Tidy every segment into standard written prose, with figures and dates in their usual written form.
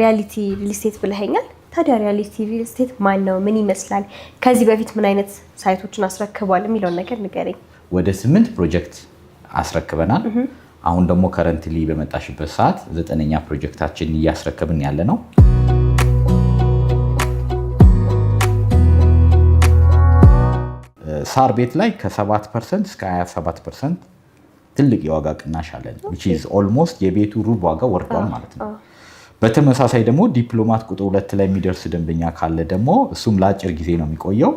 ሪያሊቲ ሪል ስቴት ብለኸኛል። ታዲያ ሪያሊቲ ሪል ስቴት ማን ነው? ምን ይመስላል? ከዚህ በፊት ምን አይነት site ኦችን አስረክቧል የሚለውን ነገር ንገረኝ። ወደ 8 ፕሮጀክት አስረክበናል። አሁን ደግሞ currently በመጣሽበት ሰዓት 9ኛ ፕሮጀክታችን እያስረከብን ያለ ነው። ሳር ቤት ላይ ከ7% እስከ 27% ትልቅ የዋጋ ቅናሽ አለን። Which is almost የቤቱ ሩብ ዋጋ ወርዷል ማለት ነው። በተመሳሳይ ደግሞ ዲፕሎማት ቁጥር 2 ላይ የሚደርስ ደንበኛ ካለ ደግሞ እሱም ለአጭር ጊዜ ነው የሚቆየው።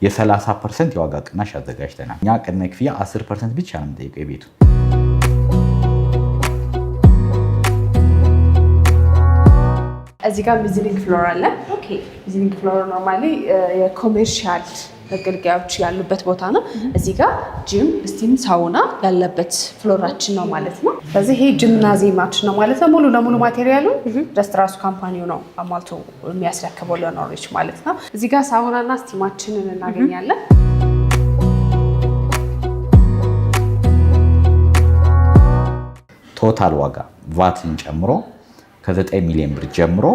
የ30% የዋጋ ቅናሽ አዘጋጅተናል። እኛ ቅድመ ክፍያ 10% ብቻ ነው የምንጠይቀው የቤቱ። እዚህ ጋር mezzanine floor አለ። Mezzanine floor normally የ commercial መገልገያዎች ያሉበት ቦታ ነው። እዚህ ጋር gym፣ steam፣ sauna ያለበት floor ኣችን ነው ማለት ነው። ስለዚህ ይሄ ጂምናዚየማችን ነው ማለት ነው። ሙሉ ለሙሉ material ኡ just ራሱ company ው ነው አሟልቶ የሚያስረክበው ለነዋሪዎች ማለት ነው። እዚህ ጋር ሳውና እና steam ኣችንን እናገኛለን። Total ዋጋ ቫትን ጨምሮ ከ9 ሚሊዮን ብር ጀምሮ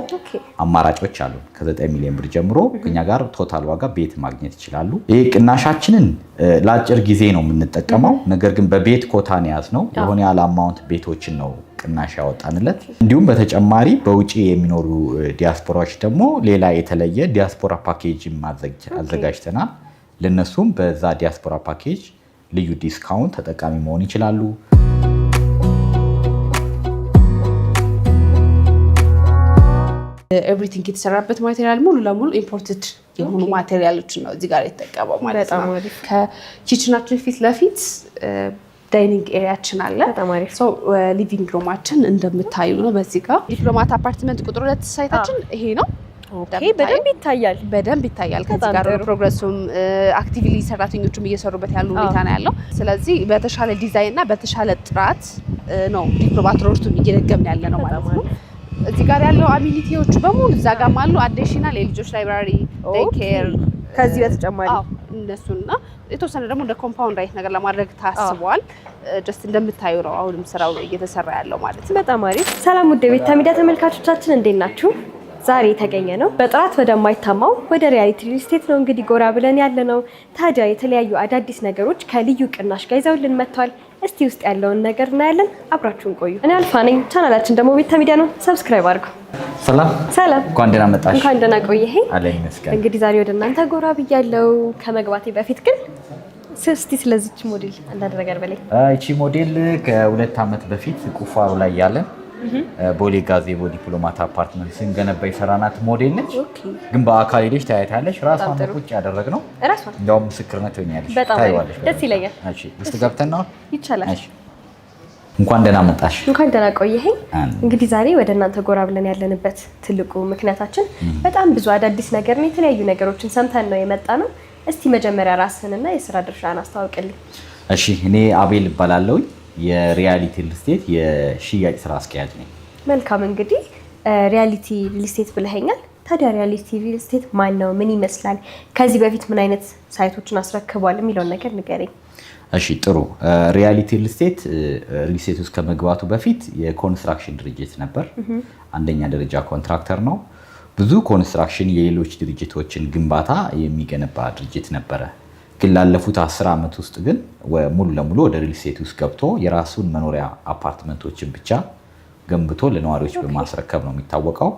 አማራጮች አሉ። ከ9 ሚሊዮን ብር ጀምሮ ከኛ ጋር total ዋጋ ቤት ማግኘት ይችላሉ። ይህ ቅናሻችንን ለአጭር ጊዜ ነው የምንጠቀመው። ነገር ግን በቤት ኮታን የያዝነው የሆነ ያህል amount ቤቶችን ነው ቅናሽ ያወጣንለት። እንዲሁም በተጨማሪ በውጭ የሚኖሩ ዲያስፖራዎች ደግሞ ሌላ የተለየ ዲያስፖራ ፓኬጅ አዘጋጅተናል። ለነሱም በዛ ዲያስፖራ ፓኬጅ ልዩ discount ተጠቃሚ መሆን ይችላሉ። Everything የተሰራበት material ሙሉ ለሙሉ imported የሆኑ material ኦችን ነው እዚህ ጋር የተጠቀመው ማለት ነው። ከ kitchen ኣችን ፊት ለፊት dining area ኣችን አለ። Living room ኣችን እንደምታዩ ነው። በዚህ ጋር ዲፕሎማት አፓርትመንት ቁጥር 2 site ኣችን ይሄ ነው። በደንብ ይታያል፣ በደንብ ይታያል። ከዚህ ጋር progress ኡም actively ሰራተኞቹም እየሰሩበት ያሉ ሁኔታ ነው ያለው። ስለዚህ በተሻለ ዲዛይን እና በተሻለ ጥራት ነው ዲፕሎማት road ኡን እየደገምን ያለ ነው ማለት ነው። እዚህ ጋር ያለው amenity ዎቹ በሙሉ እዛ ጋርም አሉ። Additional የልጆች library፣ daycare ከዚህ በተጨማሪ እነሱና የተወሰነ ደግሞ እንደ compound አይነት ነገር ለማድረግ ታስቧል። Just እንደምታዩ ነው አሁንም ስራው እየተሰራ ያለው ማለት ነው። በጣም አሪፍ። ሰላም ውድ የቤታ ሚዲያ ተመልካቾቻችን እንዴት ናችሁ? ዛሬ የተገኘ ነው በጥራት ወደማይታማው ወደ ሪያሊቲ ሪል ስቴት ነው እንግዲህ ጎራ ብለን ያለ ነው። ታዲያ የተለያዩ አዳዲስ ነገሮች ከልዩ ቅናሽ ጋር ይዘውልን መጥተዋል። እስቲ ውስጥ ያለውን ነገር እናያለን። አብራችሁን ቆዩ። እኔ አልፋ ነኝ። ቻናላችን ደግሞ ቤታ ሚዲያ ነው። Subscribe አድርጉ። ሰላም ሰላም፣ እንኳን ደህና መጣሽ። እንኳን ደህና ቆየኸኝ። አለኝ ይመስገን። እንግዲህ ዛሬ ወደ እናንተ ጎራ ብያለሁ። ከመግባቴ በፊት ግን እስቲ ስለዚች ሞዴል አንዳንድ ነገር በለኝ። ይቺ ሞዴል ከ2 ዓመት በፊት ቁፋሮ ላይ ያለን ቦሌ ጋዜቦ ዲፕሎማት አፓርትመንት ስንገነባ የሰራናት ሞዴል ነች። ግን በአካል ሄደሽ ታያታለሽ። ራሷን ቁጭ ያደረግነው እንዲያውም ምስክርነት ትሆኛለሽ፣ ታይዋለሽ። ደስ ይለኛል። ውስጥ ገብተን ነው ይቻላል። እንኳን ደህና መጣሽ። እንኳን ደህና ቆየኸኝ። እንግዲህ ዛሬ ወደ እናንተ ጎራ ብለን ያለንበት ትልቁ ምክንያታችን በጣም ብዙ አዳዲስ ነገር ነው፣ የተለያዩ ነገሮችን ሰምተን ነው የመጣ ነው። እስቲ መጀመሪያ ራስህንና የስራ ድርሻህን አስተዋውቅልኝ። እሺ፣ እኔ አቤል እባላለሁ። የሪያሊቲ ሪል ስቴት የሽያጭ ስራ አስኪያጅ ነኝ። መልካም። እንግዲህ ሪያሊቲ ሪል ስቴት ብለኸኛል። ታዲያ ሪያሊቲ ሪል ስቴት ማን ነው? ምን ይመስላል? ከዚህ በፊት ምን አይነት site ኦችን አስረክቧል የሚለውን ነገር ንገረኝ። እሺ ጥሩ። ሪያሊቲ ሪል ስቴት ሪል ስቴት ውስጥ ከመግባቱ በፊት የኮንስትራክሽን ድርጅት ነበር። አንደኛ ደረጃ contractor ነው። ብዙ ኮንስትራክሽን የሌሎች ድርጅቶችን ግንባታ የሚገነባ ድርጅት ነበረ። ግን ላለፉት 10 ዓመት ውስጥ ግን ሙሉ ለሙሉ ወደ ሪል ስቴት ውስጥ ገብቶ የራሱን መኖሪያ አፓርትመንቶችን ብቻ ገንብቶ ለነዋሪዎች በማስረከብ ነው የሚታወቀው።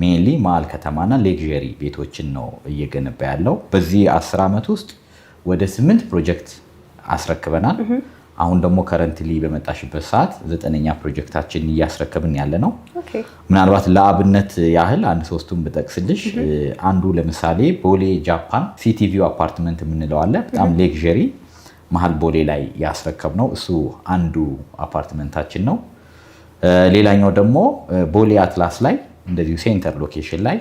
Mainly መሀል ከተማና luxury ቤቶችን ነው እየገነባ ያለው። በዚህ 10 ዓመት ውስጥ ወደ 8 ፕሮጀክት አስረክበናል። አሁን ደግሞ currently በመጣሽበት ሰዓት 9ኛ ፕሮጀክታችን እያስረከብን ያለ ነው። ምናልባት ለአብነት ያህል አንድ ሶስቱን ብጠቅስልሽ፣ አንዱ ለምሳሌ ቦሌ ጃፓን City View አፓርትመንት የምንለው አለ። በጣም luxury መሀል ቦሌ ላይ ያስረከብ ነው። እሱ አንዱ አፓርትመንታችን ነው። ሌላኛው ደግሞ ቦሌ አትላስ ላይ እንደዚሁ center location ላይ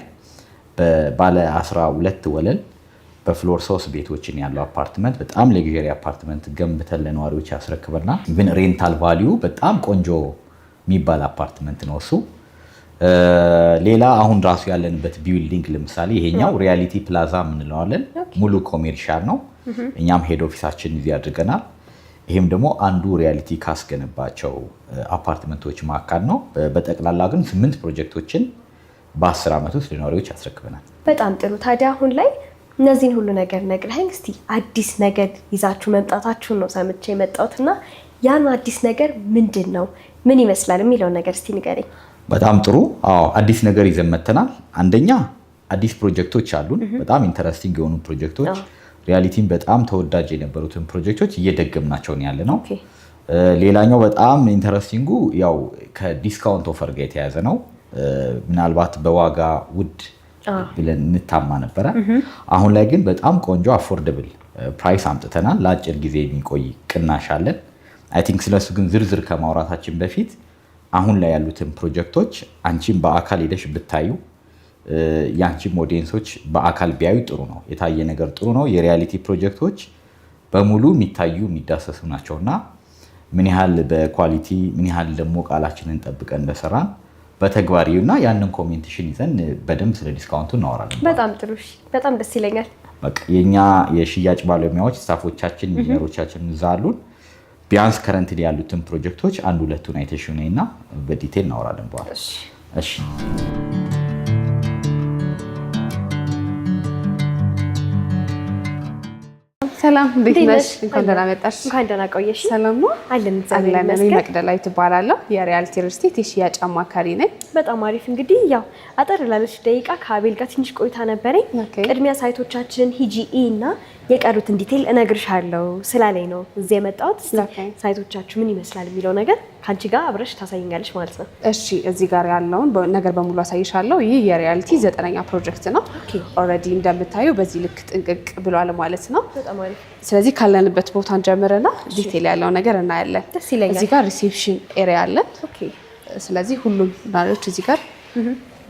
ባለ 12 ወለል በ floor 3 ቤቶችን ያለው አፓርትመንት በጣም luxury አፓርትመንት ገንብተን ለነዋሪዎች ያስረክበናል። ግን rental value በጣም ቆንጆ የሚባል አፓርትመንት ነው እሱ። ሌላ አሁን ራሱ ያለንበት building ለምሳሌ ይሄኛው ሪያሊቲ ፕላዛ የምንለዋለን ሙሉ commercial ነው። እኛም head office ኣችን እዚህ አድርገናል። ይሄም ደግሞ አንዱ ሪያሊቲ ካስገነባቸው አፓርትመንቶች መካከል ነው። በጠቅላላ ግን 8 ፕሮጀክቶችን በ10 ዓመት ውስጥ ለነዋሪዎች ያስረክበናል። በጣም ጥሩ። ታዲያ አሁን ላይ እነዚህን ሁሉ ነገር ነግረኸኝ እስቲ አዲስ ነገር ይዛችሁ መምጣታችሁን ነው ሰምቼ የመጣሁት እና ያን አዲስ ነገር ምንድን ነው፣ ምን ይመስላል የሚለውን ነገር እስቲ ንገረኝ። በጣም ጥሩ። አዎ፣ አዲስ ነገር ይዘን መጥተናል። አንደኛ አዲስ ፕሮጀክቶች አሉን። በጣም interesting የሆኑ ፕሮጀክቶች፣ ሪያሊቲን በጣም ተወዳጅ የነበሩትን ፕሮጀክቶች እየደገምናቸው ነው ያለ ነው። ሌላኛው በጣም interesting ኡ ያው ከ discount offer ጋር የተያያዘ ነው። ምናልባት በዋጋ ውድ ብለን እንታማ ነበረ። አሁን ላይ ግን በጣም ቆንጆ affordable price አምጥተናል። ለአጭር ጊዜ የሚቆይ ቅናሽ አለን። I think ስለሱ ግን ዝርዝር ከማውራታችን በፊት አሁን ላይ ያሉትን ፕሮጀክቶች አንቺም በአካል ሄደሽ ብታዩ፣ የአንቺም audience ኦች በአካል ቢያዩ ጥሩ ነው። የታየ ነገር ጥሩ ነው። የሪያሊቲ ፕሮጀክቶች በሙሉ የሚታዩ የሚዳሰሱ ናቸው እና ምን ያህል በ quality፣ ምን ያህል ደግሞ ቃላችንን ጠብቀን እንደሰራን በተግባር እና ያንን comment ሽን ይዘን በደንብ ስለ discount ኡ እናወራለን። በጣም ጥሩ። እሺ፣ በጣም ደስ ይለኛል። በቃ የኛ የሽያጭ ባለሙያዎች፣ staff ኦቻችን፣ ኢንጂነሮቻችን እዛ አሉን። ቢያንስ currently ያሉትን ፕሮጀክቶች አንድ ሁለቱን አይተሽ ነይ እና በ detail እናወራለን በኋላ። እሺ። እሺ። ሰላም፣ እንዴት እንዴት ነሽ? ነሽ? እንኳን ደህና መጣሽ። እንኳን ደህና ቆየሽ። ሰላም ነው። አለን፣ እግዚአብሔር አለን። እኔ ይመስገን። መቅደላዊት እባላለሁ። የሪያልቲ ሪል ስቴት የሽያጭ አማካሪ ነኝ። በጣም አሪፍ። እንግዲህ ያው አጠር ላለች ደቂቃ ከአቤል ጋር ትንሽ ቆይታ ነበረኝ። ቅድሚያ site ኦቻችን ሂጂ እና የቀሩትን detail እነግርሻለሁ ስላለኝ ነው እዚህ የመጣሁት። እስኪ site ኦቻችሁ ምን ይመስላል የሚለው ነገር ከአንቺ ጋር አብረሽ ታሳይኛለሽ ማለት ነው። እሺ፣ እዚህ ጋር ያለውን ነገር በሙሉ አሳይሻለሁ። ይህ የሪያልቲ 9ኛ ፕሮጀክት ነው። Already እንደምታዩ በዚህ ልክ ጥንቅቅ ብሏል ማለት ነው። በጣም አሪፍ። ስለዚህ ካለንበት ቦታ እንጀምርና detail ያለው ነገር እናያለን። ደስ ይለኛል። እዚህ ጋር reception area አለን። ስለዚህ ሁሉም ነዋሪዎች እዚህ ጋር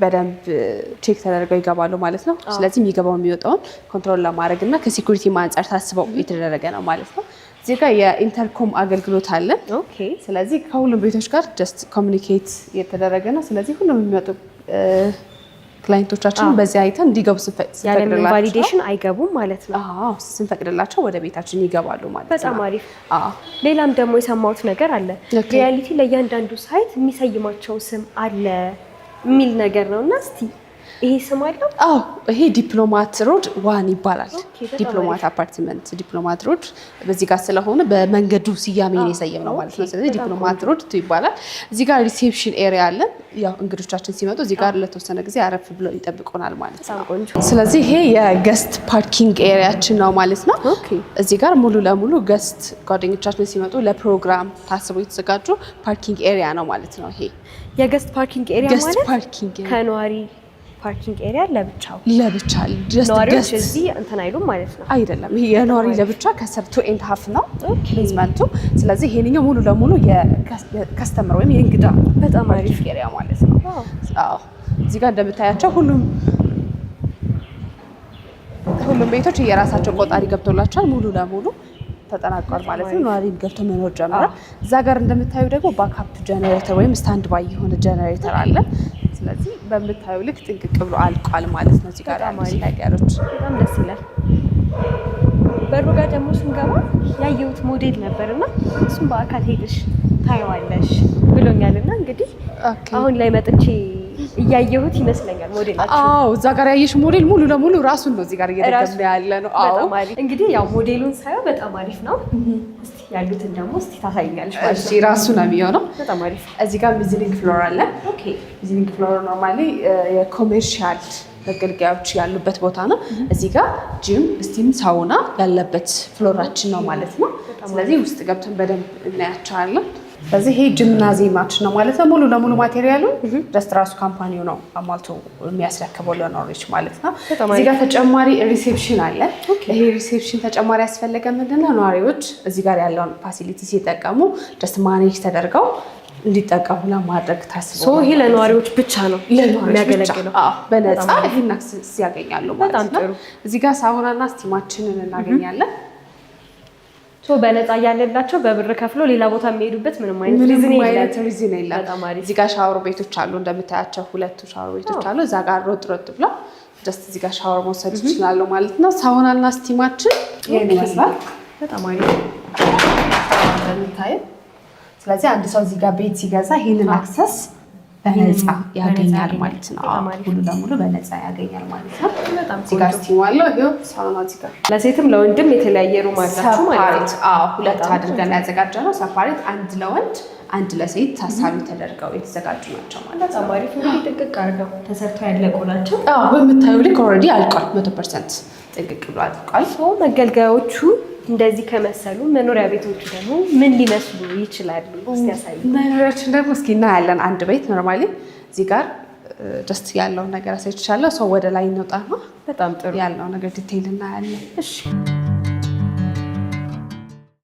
በደንብ check ተደርገው ይገባሉ ማለት ነው። ስለዚህ የሚገባው የሚወጣውን control ለማድረግ እና ከ security አንጻር ታስበው የተደረገ ነው ማለት ነው። እዚህ ጋር የ intercom አገልግሎት አለን። ስለዚህ ከሁሉም ቤቶች ጋር just communicate የተደረገ ነው። ስለዚህ ሁሉም የሚመጡ client ኦቻችን በዚህ አይተን እንዲገቡ ያለምንም ስንፈቅድላቸው validation አይገቡም ማለት ነው። አዎ፣ ስንፈቅድላቸው ወደ ቤታችን ይገባሉ ማለት ነው። በጣም አሪፍ። ሌላም ደግሞ የሰማሁት ነገር አለ። ሪያሊቲ ለእያንዳንዱ site የሚሰይማቸው ስም አለ የሚል ነገር ነው እና እስቲ ይሄ ስም አለው? አዎ፣ ይሄ ዲፕሎማት Road 1 ይባላል። በጣም ዲፕሎማት አፓርትመንት፣ ዲፕሎማት Road በዚህ ጋር ስለሆነ በመንገዱ ስያሜ ነው የሰየምነው ማለት ነው። ስለዚህ በጣም ዲፕሎማት Road 2 ይባላል። እዚህ ጋር reception area አለን። ያው እንግዶቻችን ሲመጡ እዚህ ጋር ለተወሰነ ጊዜ አረፍ ብለው ይጠብቁናል ማለት በጣም ነው። ቆንጆ። ስለዚህ ይሄ የ guest parking area ችን ነው ማለት ነው። እዚህ ጋር ሙሉ ለሙሉ guest ጓደኞቻችን ሲመጡ ለፕሮግራም ታስቦ የተዘጋጁ parking area ነው ማለት ነው። ይሄ የ guest parking area guest ማለት parking area ከነዋሪ parking area ለብቻው ለብቻ just ነዋሪዎች guest እዚህ እንትን አይሉም ማለት ነው። አይደለም። ይሄ የነዋሪ ለብቻ ከስር 2.5 ነው basement ኡ። ስለዚህ ይሄንኛው ሙሉ ለሙሉ የ customer ወይም የእንግዳ በጣም አሪፍ። parking area ማለት ነው። አዎ፣ እዚህ ጋር እንደምታያቸው ሁሉም ቤቶች የራሳቸው ቆጣሪ ገብቶላቸዋል። ሙሉ ለሙሉ ተጠናቋል ማለት ነው። ነዋሪም ገብቶ መኖር ጀምሯል። እዛ ጋር እንደምታዩ ደግሞ backup ጀነሬተር ወይም stand by የሆነ ጀነሬተር አለ። ስለዚህ በምታዩ ልክ ጥንቅቅ ብሎ አልቋል ማለት ነው። እዚህ ጋር በጣም ያሉት አሪፍ። ነገሮች በጣም ደስ ይላል። በሩ ጋር ደግሞ ስንገባ ያየሁት ሞዴል ነበር እና እሱም በአካል ሄደሽ ታየዋለሽ ብሎኛል። እና እንግዲህ አሁን ላይ መጥቼ እያየሁት ይመስለኛል ሞዴላችሁ። አዎ፣ እዛ ጋር ያየሽ ሞዴል ሙሉ ለሙሉ ራሱን ነው እዚህ ጋር እየደገምን ያለ ነው። አዎ። በጣም አሪፍ። እንግዲህ ያው ሞዴሉን ሳየው በጣም አሪፍ ነው። እስቲ ያሉትን ደግሞ እስቲ ታሳይኛለሽ ማለት እሺ ነው። ራሱ ነው የሚሆነው። በጣም አሪፍ። እዚህ ጋር mezzanine floor አለ። Mezzanine floor normally የ commercial መገልገያዎች ያሉበት ቦታ ነው። እዚህ ጋር gym፣ steam፣ sauna ያለበት floor ኣችን ነው ማለት ነው። ስለዚህ ውስጥ ገብተን በደንብ እናያቸዋለን። ስለዚህ ይሄ ጂምናዚየማችን ነው ማለት ነው። ሙሉ ለሙሉ material ኡ just ራሱ company ው ነው አሟልቶ የሚያስረክበው ለነዋሪዎች ማለት ነው። በጣም እዚህ ጋር ተጨማሪ reception አለ። ይሄ reception ተጨማሪ ያስፈለገ ምንድነው? ነዋሪዎች እዚህ ጋር ያለውን facility ሲጠቀሙ just manage ተደርገው እንዲጠቀሙ ለማድረግ ታስቦ So ነው ይሄ ማለት ነው። ለነዋሪዎች ብቻ ነው ለነዋሪዎች ብቻ። የሚያገለግለው? አዎ፣ በነፃ በጣም አሪፍ። ይሄን access ያገኛሉ ማለት በጣም ነው። ጥሩ። እዚህ ጋር ሳውናና steam ኣችንን እናገኛለን። So በነፃ እያለላቸው በብር ከፍሎ ሌላ ቦታ የሚሄዱበት ምንም አይነት ምንም reason አይነት የለም። reason የለም። በጣም አሪፍ። እዚህ ጋር ሻወር ቤቶች አሉ፣ እንደምታያቸው ሁለቱ ሻወር ቤቶች አሉ። እዛ ጋር ሮጥ ሮጥ ብለው just እዚህ ጋር ሻወር መውሰድ ይችላሉ ማለት ነው። ሳውናና steam ኣችን ይህን ይመስላል በጣም አሪፍ። እንደምታየው። ስለዚህ አንድ ሰው እዚህ ጋር ቤት ሲገዛ ይህንን access በነፃ ያገኛል ማለት ነው። ሙሉ ለሙሉ በነፃ ያገኛል ማለት ነው። እዚህ ጋር steam አለው። ይኸው ሳውና እዚህ ጋር ለሴትም ለወንድም የተለያየ room አላችሁ ማለት ነው። አዎ፣ ሁለት አድርገን ያዘጋጀነው separate፣ አንድ ለወንድ አንድ ለሴት ታሳቢ ተደርገው የተዘጋጁ ናቸው ማለት ነው። በጣም አሪፍ። እንግዲህ ጥንቅቅ አድርገው ተሰርተው ያለቁ ናቸው። አዎ፣ በምታዩ ልክ already አልቋል። 100% ጥንቅቅ ብሎ አልቋል። መገልገያዎቹ እንደዚህ ከመሰሉ መኖሪያ ቤቶቹ ደግሞ ምን ሊመስሉ ይችላሉ? እስቲ ያሳዩ። መኖሪያችን ደግሞ እስኪ እናያለን። አንድ ቤት normally እዚህ ጋር just ያለውን ነገር አሳይቻለሁ። So ወደ ላይ እንውጣ ነው። በጣም ጥሩ። ያለው ነገር detail እናያለን። እሺ።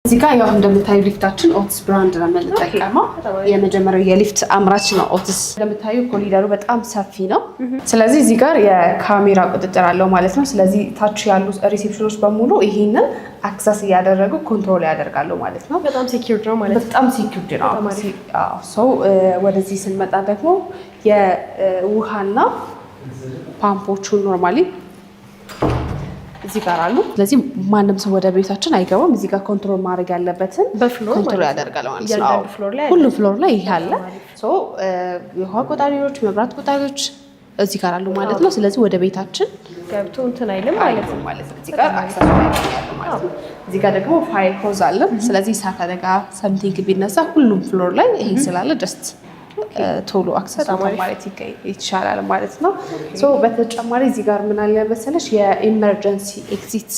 እዚህ ጋር ያው እንደምታዩ ሊፍታችን ኦቲስ brand ነው የምንጠቀመው። የመጀመሪያው የሊፍት አምራች ነው ኦቲስ። እንደምታዩ ኮሪደሩ በጣም ሰፊ ነው። ስለዚህ እዚህ ጋር የካሜራ ቁጥጥር አለው ማለት ነው። ስለዚህ ታች ያሉ reception ኖች በሙሉ ይሄንን access እያደረጉ control ያደርጋሉ ማለት ነው። በጣም secured ነው ማለት ነው። በጣም secured ነው። So ወደዚህ ስንመጣ ደግሞ የውሃና ፓምፖቹን normally እዚህ ጋር አሉ። ስለዚህ ማንም ሰው ወደ ቤታችን አይገባም። እዚህ ጋር control ማድረግ ያለበትን በ floor control ያደርጋል ማለት ነው። ሁሉም floor ላይ ይሄ አለ። የውሃ ቆጣሪዎች፣ መብራት ቆጣሪዎች እዚህ ጋር አሉ ማለት ነው። ስለዚህ ወደ ቤታችን ገብቶ እንትን አይልም ማለት ነው ማለት ነው። እዚህ ጋር access ያገኛሉ ማለት ነው። እዚህ ጋር ደግሞ fire hose አለ። ስለዚህ እሳት አደጋ something ቢነሳ ሁሉም floor ላይ ይሄ ስላለ just ቶሎ access ማለት ይቻላል ማለት ነው። በተጨማሪ እዚህ ጋር ምን አለ መሰለሽ የ emergency exit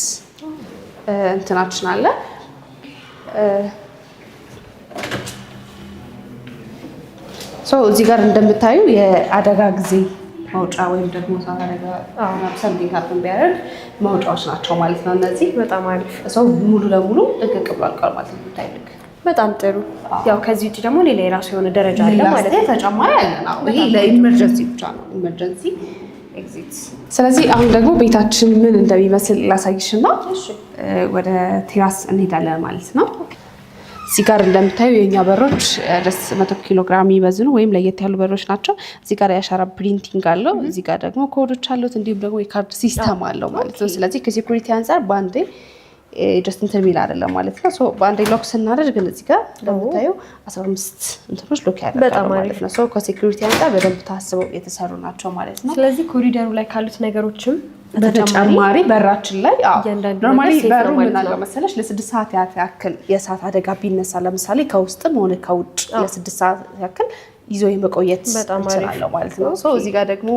እንትናችን አለ። እዚህ ጋር እንደምታዩ የአደጋ ጊዜ መውጫ ወይም ደግሞ እሳት አደጋ something happen ቢያደርግ መውጫዎች ናቸው ማለት ነው። እነዚህ በጣም አሪፍ። So ሙሉ ለሙሉ ጥንቅቅ ብሎ አልቋል ማለት ነው። ልክ በጣም ጥሩ። ያው ከዚህ ውጭ ደግሞ ሌላ የራሱ የሆነ ደረጃ አለ ማለት ነው። ተጨማሪ አለ ነው። ይሄ ለ emergency ብቻ ነው፣ emergency exit። ስለዚህ አሁን ደግሞ ቤታችን ምን እንደሚመስል ላሳይሽና ወደ terrace እንሄዳለን ማለት ነው። እዚህ ጋር እንደምታዩ የእኛ በሮች ደስ 100 ኪሎ ግራም የሚመዝኑ ወይም ለየት ያሉ በሮች ናቸው። እዚህ ጋር የአሻራ printing አለው። እዚህ ጋር ደግሞ ኮዶች አሉት። እንዲሁም ደግሞ የካርድ system አለው ማለት ነው። ስለዚህ ከ security አንጻር በአንዴ just እንትን የሚል አይደለም ማለት ነው። በአንዴ lock ስናደርግ እዚህ ጋር እንደምታዩ 15 እንትኖች lock ያደርጋሉ ማለት ነው። ከ security አንጻር በደንብ ታስበው የተሰሩ ናቸው ማለት ነው። ስለዚህ ኮሪደሩ ላይ ካሉት ነገሮችም በተጨማሪ በራችን ላይ normally በሩ ምን አለው መሰለሽ ለ6 ሰዓት ያክል የእሳት አደጋ ቢነሳ ለምሳሌ ከውስጥም ሆነ ከውጭ ለ6 ሰዓት ያክል ይዞ የመቆየት እንትን አለው ማለት ነው። እዚህ ጋር ደግሞ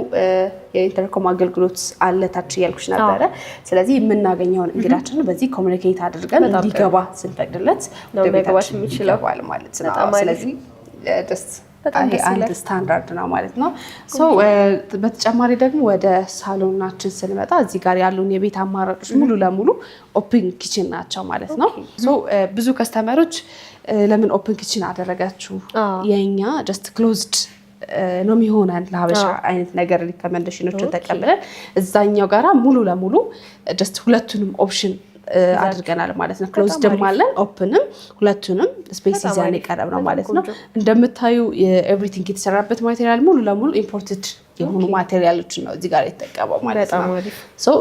የ intercom አገልግሎት አለ ታች እያልኩሽ ነበረ። ስለዚህ የምናገኘውን እንግዳችንን በዚህ communicate አድርገን እንዲገባ ስንፈቅድለት ወደ ቤታችን ይገባል ማለት ነው። ስለዚህ ደስ አንድ ስታንዳርድ ነው ማለት ነው። በተጨማሪ ደግሞ ወደ ሳሎናችን ስንመጣ እዚህ ጋር ያሉን የቤት አማራጮች ሙሉ ለሙሉ open kitchen ናቸው ማለት ነው። ብዙ customer ኦች ለምን open kitchen አደረጋችሁ፣ የኛ just closed ነው የሚሆነን ለሀበሻ አይነት ነገር recommendation ኦችን ተቀብለን እዛኛው ጋራ ሙሉ ለሙሉ just ሁለቱንም option አድርገናል ማለት ነው። closed ም አለን open ም፣ ሁለቱንም space ይዘን የቀረብ ነው ማለት ነው። እንደምታዩ everything የተሰራበት material ሙሉ ለሙሉ imported የሆኑ material ኦችን ነው እዚህ ጋር የተጠቀመው ማለት ነው።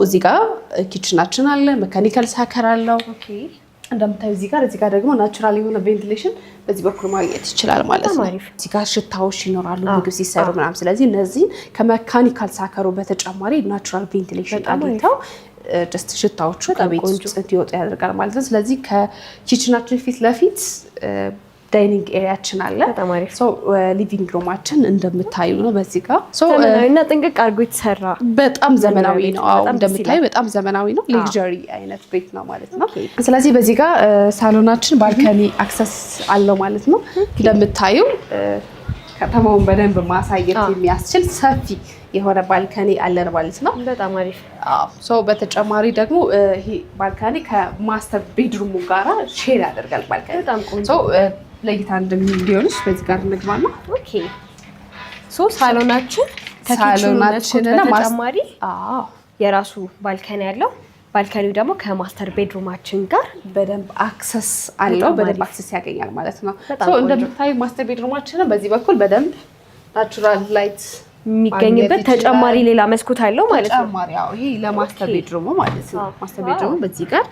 እዚህ ጋር kitchen ኣችን አለ፣ mechanical sucker አለው እንደምታዩ እዚህ ጋር ደግሞ natural የሆነ ventilation በዚህ በኩል ማግኘት ይችላል ማለት ነው። እዚህ ጋር ሽታዎች ይኖራሉ ምግብ ሲሰሩ ምናምን። ስለዚህ እነዚህን ከ mechanical sucker ኡ በተጨማሪ natural ventilation አግኝተው just ሽታዎቹ ከቤት ውስጥ እንዲወጡ ያደርጋል ማለት ነው። ስለዚህ ከ kitchen ኣችን ፊት ለፊት dining area ኣችን አለ። Living room ኣችን እንደምታዩ ነው። በዚህ ጋር ዘመናዊና ጥንቅቅ አድርጎ የተሰራ በጣም ዘመናዊ ነው። አዎ እንደምታዩ በጣም ዘመናዊ ነው። Luxury አይነት ቤት ነው ማለት ነው። ስለዚህ በዚህ ጋር ሳሎናችን balcony access አለው ማለት ነው። እንደምታዩ ከተማውን በደንብ ማሳየት የሚያስችል ሰፊ የሆነ balcony አለን ማለት ነው። በጣም አሪፍ። በተጨማሪ ደግሞ ይሄ balcony ከ master bedroom ኡ ጋራ share ያደርጋል balcony። በጣም ቆንጆ። ለእይታ እንዲሆንሽ በዚህ ጋር እንግባና Okay። So ሳሎናችን ከ kitchen ኡ መስኮት በተጨማሪ የራሱ balcony ያለው፣ balcony ው ደግሞ ከ master bedroom ኣችን ጋር በደንብ access አለው። በደንብ access ያገኛል ማለት ነው። እንደምታዩ master bedroom ኣችንን በዚህ በኩል በደንብ natural light የሚገኝበት ተጨማሪ ሌላ መስኮት አለው ማለት ነው። ተጨማሪ ያው ይሄ ለ master bedroom ኡ ማለት ነው። Master bedroom ኡ በዚህ ጋር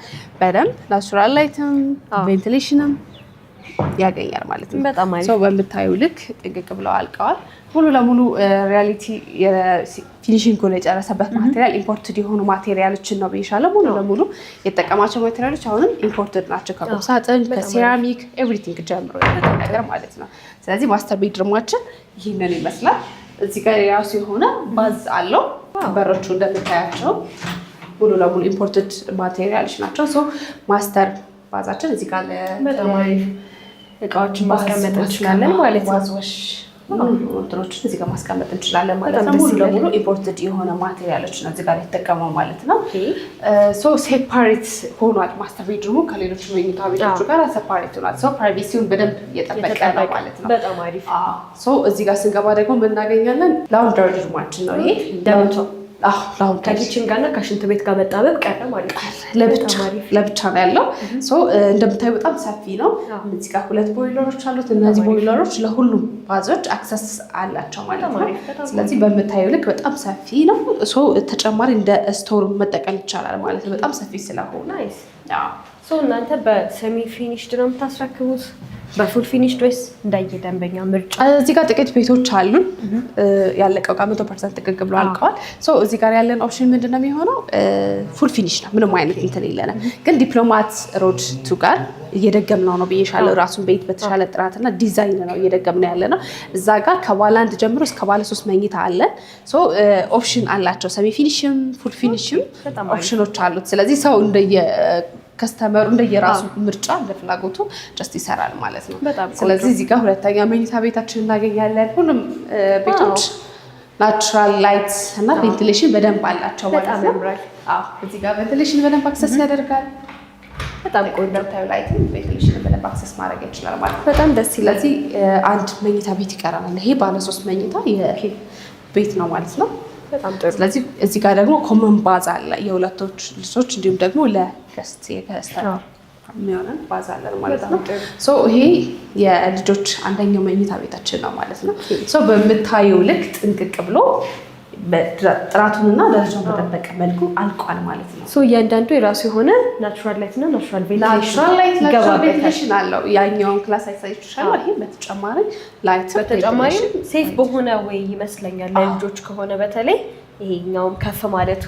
በደንብ natural light ም ventilation ም ያገኛል ማለት ነው። በጣም አሪፍ። So በምታዩ ልክ ጥንቅቅ ብለው አልቀዋል። ሙሉ ለሙሉ ሪያሊቲ finishing ኡን የጨረሰበት material imported የሆኑ material ኦችን ነው ብዬሻለሁ። ሙሉ ለሙሉ የተጠቀማቸው material ኦች አሁንም imported ናቸው። ከቁም ሳጥን፣ ከሴራሚክ everything ጀምሮ ያለው ነገር ማለት ነው። ስለዚህ master bedroom ኣችን ይህንን ይመስላል። እዚህ ጋር የራሱ የሆነ bath አለው። በሮቹ እንደምታያቸው ሙሉ ለሙሉ imported material ኦች ናቸው። So master bath ኣችን እዚህ ጋር በጣም አሪፍ፣ እቃዎችን ማስቀመጥ እንችላለን ማለት ነው። Bath wash እንትኖችን እዚህ ጋር ማስቀመጥ እንችላለን ማለት በጣም ነው። ደስ ሙሉ ይላል። ለሙሉ imported የሆነ material ኦች ነው እዚህ ጋር የተጠቀመው ማለት ነው። So separate ሆኗል። Master bedroom ኡ ከሌሎች መኝታ ቤቶቹ ጋር separate ሆኗል። So privacy ውን በደንብ እየጠበቀ ነው ማለት ነው። በጣም አሪፍ። So እዚህ ጋር ስንገባ ደግሞ ምን እናገኛለን? Laundry room ኣችን ነው ይሄ። ለብቻው። አዎ፣ laundry። ከ kitchen ጋርና ከሽንት ቤት ጋር መጣበብ ቀረ ማለት ነው። ለብቻ በጣም አሪፍ። ለብቻ ነው ያለው። So እንደምታዩ በጣም ሰፊ ነው። እዚህ ጋር ሁለት ቦይለሮች አሉት። እነዚህ ቦይለሮች ለሁሉም bath ኦች access አላቸው ማለት በጣም ነው። አሪፍ፣ በጣም። ስለዚህ በምታዩ ልክ በጣም ሰፊ ነው። So ተጨማሪ እንደ store መጠቀም ይቻላል ማለት ነው። በጣም ሰፊ ስለሆነ። Nice። አዎ። So እናንተ በ semi finished ነው የምታስረክቡት? በ full finished ወይስ እንደየ ደንበኛ ምርጫ? እዚህ ጋር ጥቂት ቤቶች አሉን። ያለቀው ዕቃ 100% ጥንቅቅ ብሎ አልቀዋል። So እዚህ ጋር ያለን option ምንድን ነው የሚሆነው? Full finish ነው። ምንም አይነት እንትን የለንም። ግን ዲፕሎማት Road 2 ጋር እየደገምነው ነው ብዬሻለሁ። ራሱን ቤት በተሻለ ጥራትና ዲዛይን ነው እየደገምነው ያለ ነው። እዛ ጋር ከባለ አንድ ጀምሮ እስከ ባለ ሶስት መኝታ አለ። So option አላቸው። Semi finish ም full finish ም በጣም አሪፍ። ኦፕሽኖች አሉት። ስለዚህ ሰው እንደየ customer ኡ እንደየራሱ ምርጫ እንደ ፍላጎቱ just ይሰራል ማለት ነው። በጣም ቆንጆ። ስለዚህ እዚህ ጋር ሁለተኛ መኝታ ቤታችን እናገኛለን። ሁሉም ቤቶች natural light እና ventilation በደንብ አላቸው ማለት በጣም ነው። ያምራል። አዎ፣ እዚህ ጋር ventilation በደንብ access ያደርጋል። በጣም ቆንጆ። እንደምታዩ light ም ventilation በደንብ access ማድረግ ይችላል ማለት ነው። በጣም ደስ ይላል። ስለዚህ አንድ መኝታ ቤት ይቀረናል። ይሄ ባለ ሶስት መኝታ ቤት ነው ማለት ነው። በጣም ጥሩ። ስለዚህ እዚህ ጋር ደግሞ common bath አለ የሁለቶች ልጆች እንዲሁም ደግሞ ለ guest የ guest የሚሆነን bath አለን ማለት ነው። So ይሄ የልጆች አንደኛው መኝታ ቤታችን ነው ማለት ነው። So በምታየው ልክ ጥንቅቅ ብሎ ጥራቱንና ደረጃውን በጠበቀ መልኩ አልቋል ማለት ነው። So እያንዳንዱ የራሱ የሆነ natural light እና natural ventilation Natural light፣ natural ይገባበታል። Ventilation አለው። ያኛውን class አይሳይችሻለሁ። ይሄ በተጨማሪ light በተጨማሪም safe በሆነ ወይ ይመስለኛል ለልጆች ከሆነ፣ በተለይ ይሄኛውም ከፍ ማለቱ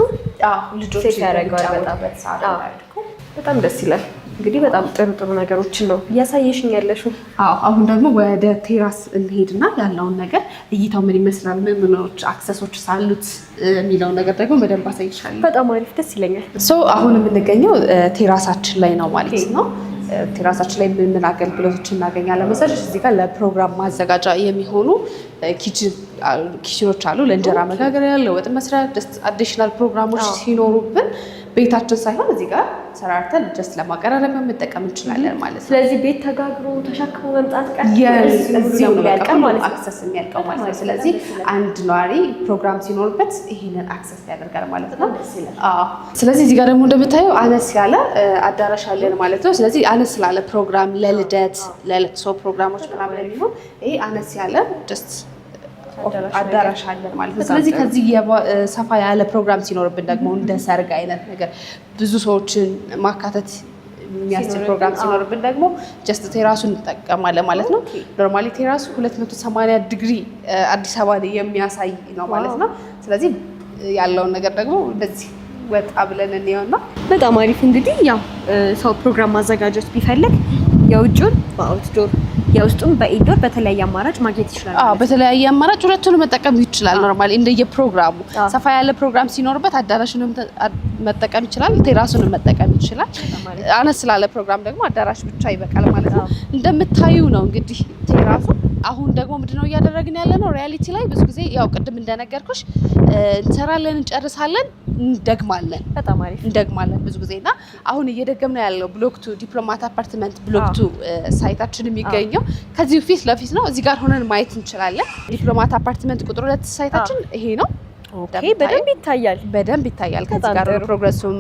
ልጆች safe ያደርገዋል በጣም። በሚጫወቱበት ሰዓት እንዳይወድቁ። በጣም ደስ ይላል። እንግዲህ በጣም ጥሩ ጥሩ ነገሮችን ነው እያሳየሽኝ ያለሽው። አዎ፣ አሁን ደግሞ ወደ terrace እንሄድና ያለውን ነገር እይታው ምን ይመስላል፣ ምን ምኖች access ኦች ሳሉት የሚለውን ነገር ደግሞ በደንብ አሳይሻለሁ። በጣም አሪፍ፣ ደስ ይለኛል። So አሁን የምንገኘው terrace ኣችን ላይ ነው ማለት ነው። Terrace ኣችን ላይ ምን ምን አገልግሎቶች እናገኛለን መሰለሽ? እዚህ ጋር ለፕሮግራም ማዘጋጃ የሚሆኑ kitchen ኦች አሉ። ለእንጀራ መጋገሪያ፣ ለወጥ መስሪያ፣ just additional ፕሮግራሞች ሲኖሩብን ቤታችን ሳይሆን እዚህ ጋር ሰራርተን just ለማቀራረብ መጠቀም እንችላለን ማለት ነው። ስለዚህ ቤት ተጋግሮ ተሸክሞ መምጣት ቀር እዚሁ ነው በቃ ያልቃል ማለት ነው። Access የሚያልቀው ማለት ነው። ስለዚህ አንድ ነዋሪ ፕሮግራም ሲኖርበት ይህንን access ያደርጋል ማለት ነው። አዎ። ስለዚህ እዚህ ጋር ደግሞ እንደምታየው አነስ ያለ አዳራሽ አለን ማለት ነው። ስለዚህ አነስ ላለ ፕሮግራም፣ ለልደት፣ ለለቅሶ ፕሮግራሞች ምናምን የሚሆን ይሄ አነስ ያለ just አዳራሽ አለን ማለት ነው። ስለዚህ ከዚህ ሰፋ ያለ ፕሮግራም ሲኖርብን ደግሞ እንደ ሰርግ አይነት ነገር ብዙ ሰዎችን ማካተት የሚያስችል ፕሮግራም ሲኖርብን ደግሞ just terrace ኡን እንጠቀማለን ማለት ነው። Normally terrace ኡ 280 ዲግሪ አዲስ አበባ የሚያሳይ ነው ማለት ነው። ስለዚህ ያለውን ነገር ደግሞ እንደዚህ ወጣ ብለን እንየውና በጣም አሪፍ። እንግዲህ ያው ሰው ፕሮግራም ማዘጋጀት ቢፈልግ የውጭውን በ outdoor የውስጡን በ indoor በተለያየ አማራጭ ማግኘት ይችላል። አዎ፣ በተለያየ አማራጭ ሁለቱንም መጠቀም ይችላል። Normally እንደየፕሮግራሙ ሰፋ ያለ ፕሮግራም ሲኖርበት አዳራሹንም መጠቀም ይችላል፣ terrace ኡንም መጠቀም ይችላል። አነስ ላለ ፕሮግራም ደግሞ አዳራሽ ብቻ ይበቃል ማለት ነው። እንደምታዩ ነው እንግዲህ terrace ኡ። አሁን ደግሞ ምንድነው እያደረግን ያለ ነው? ሪያሊቲ ላይ ብዙ ጊዜ ያው ቅድም እንደነገርኩሽ እንሰራለን፣ እንጨርሳለን፣ እንደግማለን። በጣም አሪፍ። እንደግማለን ብዙ ጊዜ። እና አሁን እየደገምነው ያለው block 2፣ ዲፕሎማት አፓርትመንት block 2 site ኣችን የሚገኘው ከዚሁ ፊት ለፊት ነው። እዚህ ጋር ሆነን ማየት እንችላለን። ዲፕሎማት አፓርትመንት ቁጥር 2 site ኣችን ይሄ ነው። Okay፣ በደንብ ይታያል። በደንብ ይታያል። ከዚህ በጣም ጋር ጥሩ። Progress ኡም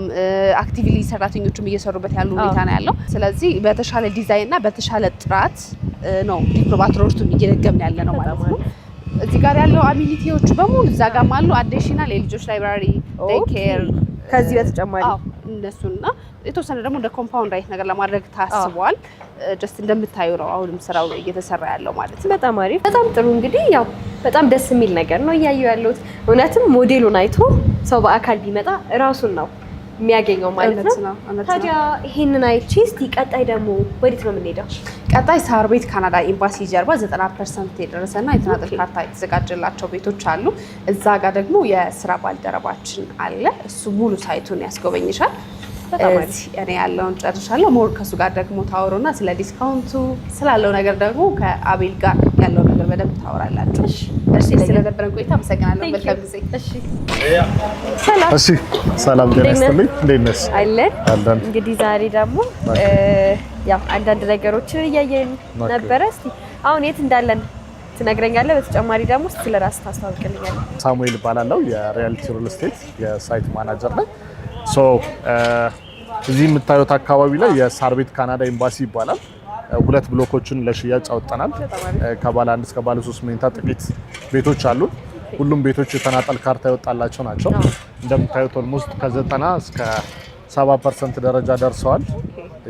actively ሰራተኞቹም እየሰሩበት ያሉ ሁኔታ ነው ያለው። ስለዚህ በተሻለ ዲዛይን እና በተሻለ ጥራት ነው ዲፕሎማት Road 2 ን እየደገምን ያለ ነው ማለት ነው። እዚህ ጋር ያለው amenity ዎቹ በሙሉ እዛ ጋርም አሉ። Additional የልጆች library፣ daycare ከዚህ በተጨማሪ አዎ። እነሱና የተወሰነ ደግሞ እንደ compound አይነት ነገር ለማድረግ ታስቧል። Just እንደምታዩ ነው አሁንም ስራው እየተሰራ ያለው ማለት ነው። በጣም አሪፍ፣ በጣም ጥሩ። እንግዲህ ያው በጣም ደስ የሚል ነገር ነው እያየሁ ያለሁት። እውነትም ሞዴሉን አይቶ ሰው በአካል ቢመጣ እራሱን ነው የሚያገኘው ማለት እውነት ነው። ነው፣ እውነት ነው። ታዲያ ይሄንን አይቼ እስቲ ቀጣይ ደግሞ ወዴት ነው የምንሄደው? ቀጣይ ሳር ቤት ካናዳ ኤምባሲ ጀርባ 90% የደረሰና የተናጠል ካርታ የተዘጋጀላቸው ቤቶች አሉ። እዛ ጋር ደግሞ የስራ ባልደረባችን አለ። እሱ ሙሉ site ኡን ያስጎበኝሻል። በጣም አሪፍ። እዚህ እኔ ያለውን ጨርሻለሁ። More ከእሱ ጋር ደግሞ ታወሩና ስለ discount ኡ ስላለው ነገር ደግሞ ከአቤል ጋር ያለው ነገር በደንብ ታወራላችሁ። እሺ፣ ስለነበረን ቆይታ አመሰግናለሁ። መልካም ጊዜ። እሺ፣ ሰላም። እሺ፣ ሰላም፣ ጤና እንዴት ነህ? ይስጥልኝ። እንዴት ነሽ? አለን። አለን። እንግዲህ ዛሬ ደግሞ ያው አንዳንድ ነገሮችን እያየን ነበረ። እስቲ አሁን የት እንዳለን ትነግረኛለህ። በተጨማሪ ደግሞ እስቲ ለራስህ ታስተዋውቅልኛለህ። ሳሙኤል እባላለሁ፣ የሪያሊቲ ሪል ስቴት የ site manager ነኝ። So እዚህ የምታዩት አካባቢ ላይ የሳር ቤት ካናዳ ኤምባሲ ይባላል። ሁለት ብሎኮችን ለሽያጭ አውጥተናል። ከባለ አንድ እስከ ባለ ሶስት መኝታ ጥቂት ቤቶች አሉን። ሁሉም ቤቶች የተናጠል ካርታ የወጣላቸው ናቸው። እንደምታዩት almost ከ90 እስከ 70% ደረጃ ደርሰዋል።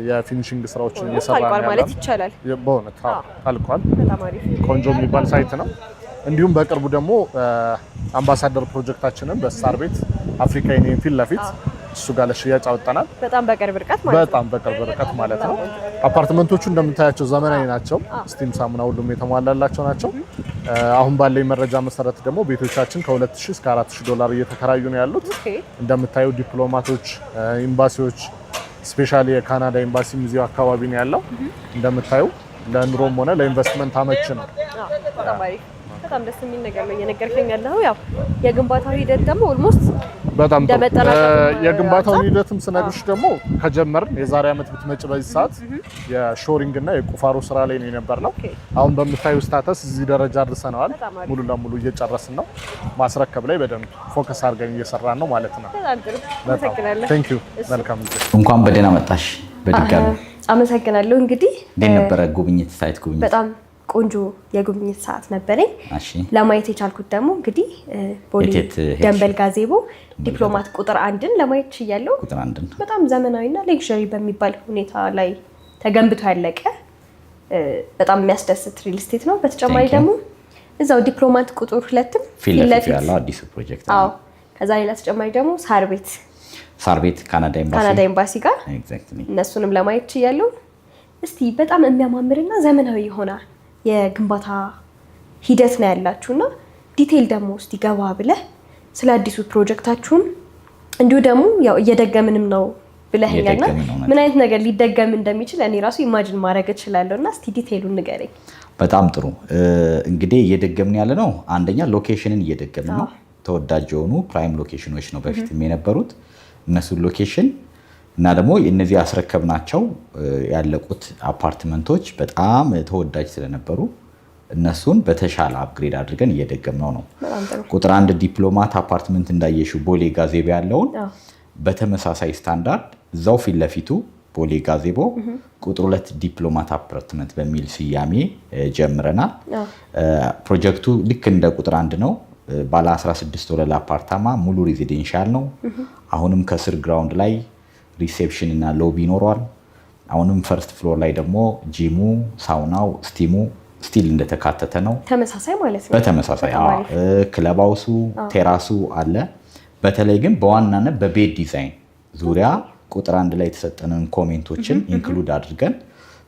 የ finishing ስራዎችን እየሰራ አልቋል ነው ማለት ያለው። ይቻላል። በእውነት አዎ፣ አልቋል። በጣም አሪፍ። ቆንጆ የሚባል site ነው። እንዲሁም በቅርቡ ደግሞ አምባሳደር ፕሮጀክታችንን በሳር ቤት አፍሪካ ዩኒየን ፊት ለፊት እሱ ጋር ለሽያጭ አወጣናል። በጣም በቅርብ ርቀት ማለት ነው። በጣም በቅርብ ርቀት ማለት ነው። አፓርትመንቶቹ እንደምታያቸው ዘመናዊ ናቸው። Steam፣ sauna ሁሉም የተሟላላቸው ናቸው። አሁን ባለኝ መረጃ መሰረት ደግሞ ቤቶቻችን ከ2000 እስከ 4000 ዶላር እየተከራዩ ነው ያሉት። እንደምታዩ ዲፕሎማቶች፣ ኤምባሲዎች፣ specially የካናዳ ኤምባሲም እዚሁ አካባቢ ነው ያለው። እንደምታዩ ለኑሮም ሆነ ለኢንቨስትመንት አመች ነው። አዎ፣ በጣም አሪፍ። በጣም ደስ የሚል ነገር ነው እየነገርከኝ ያለኸው። ያው የግንባታው ሂደት ደግሞ almost በጣም ጥሩ። እንደመጠናቀቁ የግንባታውን አንጻር ሂደትም ስነግርሽ ደግሞ ከጀመርን የዛሬ ዓመት ብትመጭ በዚህ ሰዓት የ shoring እና የቁፋሮ ስራ ላይ ነው የነበርነው። አሁን በምታዩ status እዚህ ደረጃ አድርሰነዋል። በጣም አሪፍ። ሙሉ ለሙሉ እየጨረስን ነው። ማስረከብ ላይ በደንብ focus አድርገን እየሰራን ነው ማለት ነው። በጣም ጥሩ። አመሰግናለሁ። Thank you። መልካም ጊዜ። እንኳን በደህና መጣሽ በድጋሚ። አመሰግናለሁ። እንግዲህ እንዴት ነበረ ጉብኝት፣ site ጉብኝት? በጣም ቆንጆ የጉብኝት ሰዓት ነበረኝ። ለማየት የቻልኩት ደግሞ እንግዲህ ቦሌ የት የት ሄድሽ? ደንበል ጋዜቦ ዲፕሎማት ቁጥር አንድን ለማየት ችያለሁ። ቁጥር አንድን። በጣም ዘመናዊና luxury በሚባል ሁኔታ ላይ ተገንብቶ ያለቀ በጣም የሚያስደስት ሪል ስቴት ነው። በተጨማሪ Thank you. ደግሞ እዛው ዲፕሎማት ቁጥር ሁለትም ፊት ለፊት ያለው አዲሱ ፕሮጀክት። አዎ። ከዛ ሌላ ተጨማሪ ደግሞ ሳር ቤት ሳር ቤት ካናዳ ኤምባሲ። ካናዳ ኤምባሲ ጋር እነሱንም ለማየት ችያለሁ። እስቲ በጣም የሚያማምርና ዘመናዊ የሆነ የግንባታ ሂደት ነው ያላችሁ እና detail ደግሞ እስቲ ገባ ብለህ ስለ አዲሱ ፕሮጀክታችሁም እንዲሁ ደግሞ ያው እየደገምንም ነው ብለኸኛልና እየደገምን ነው። ምን አይነት ነገር ሊደገም እንደሚችል እኔ ራሱ imagine ማድረግ እችላለሁ እና እስቲ detail ኡን ንገረኝ። በጣም ጥሩ። እንግዲህ እየደገምን ያለ ነው፣ አንደኛ location ን እየደገምን ነው። ተወዳጅ የሆኑ prime location ኖች ነው በፊትም የነበሩት፣ እነሱን location እና ደግሞ እነዚህ ያስረከብናቸው ያለቁት አፓርትመንቶች በጣም ተወዳጅ ስለነበሩ እነሱን በተሻለ upgrade አድርገን እየደገምነው ነው። በጣም ጥሩ። ቁጥር አንድ ዲፕሎማት አፓርትመንት እንዳየሽው ቦሌ ጋዜቦ ያለውን በተመሳሳይ ስታንዳርድ እዛው ፊት ለፊቱ ቦሌ ጋዜቦ ቁጥር ሁለት ዲፕሎማት አፓርትመንት በሚል ስያሜ ጀምረናል። ፕሮጀክቱ ልክ እንደ ቁጥር አንድ ነው። ባለ 16 ወለል አፓርታማ ሙሉ residential ነው። አሁንም ከስር ground ላይ reception እና lobby ይኖረዋል። አሁንም first floor ላይ ደግሞ ጂሙ፣ sauna ው፣ steam ኡ still እንደተካተተ ነው። ተመሳሳይ ማለት ነው። በተመሳሳይ በጣም አሪፍ። Club house ኡ፣ terrace ኡ አለ። በተለይ ግን በዋናነት በቤት ዲዛይን ዙሪያ ቁጥር አንድ ላይ የተሰጠንን comment ኦችን include አድርገን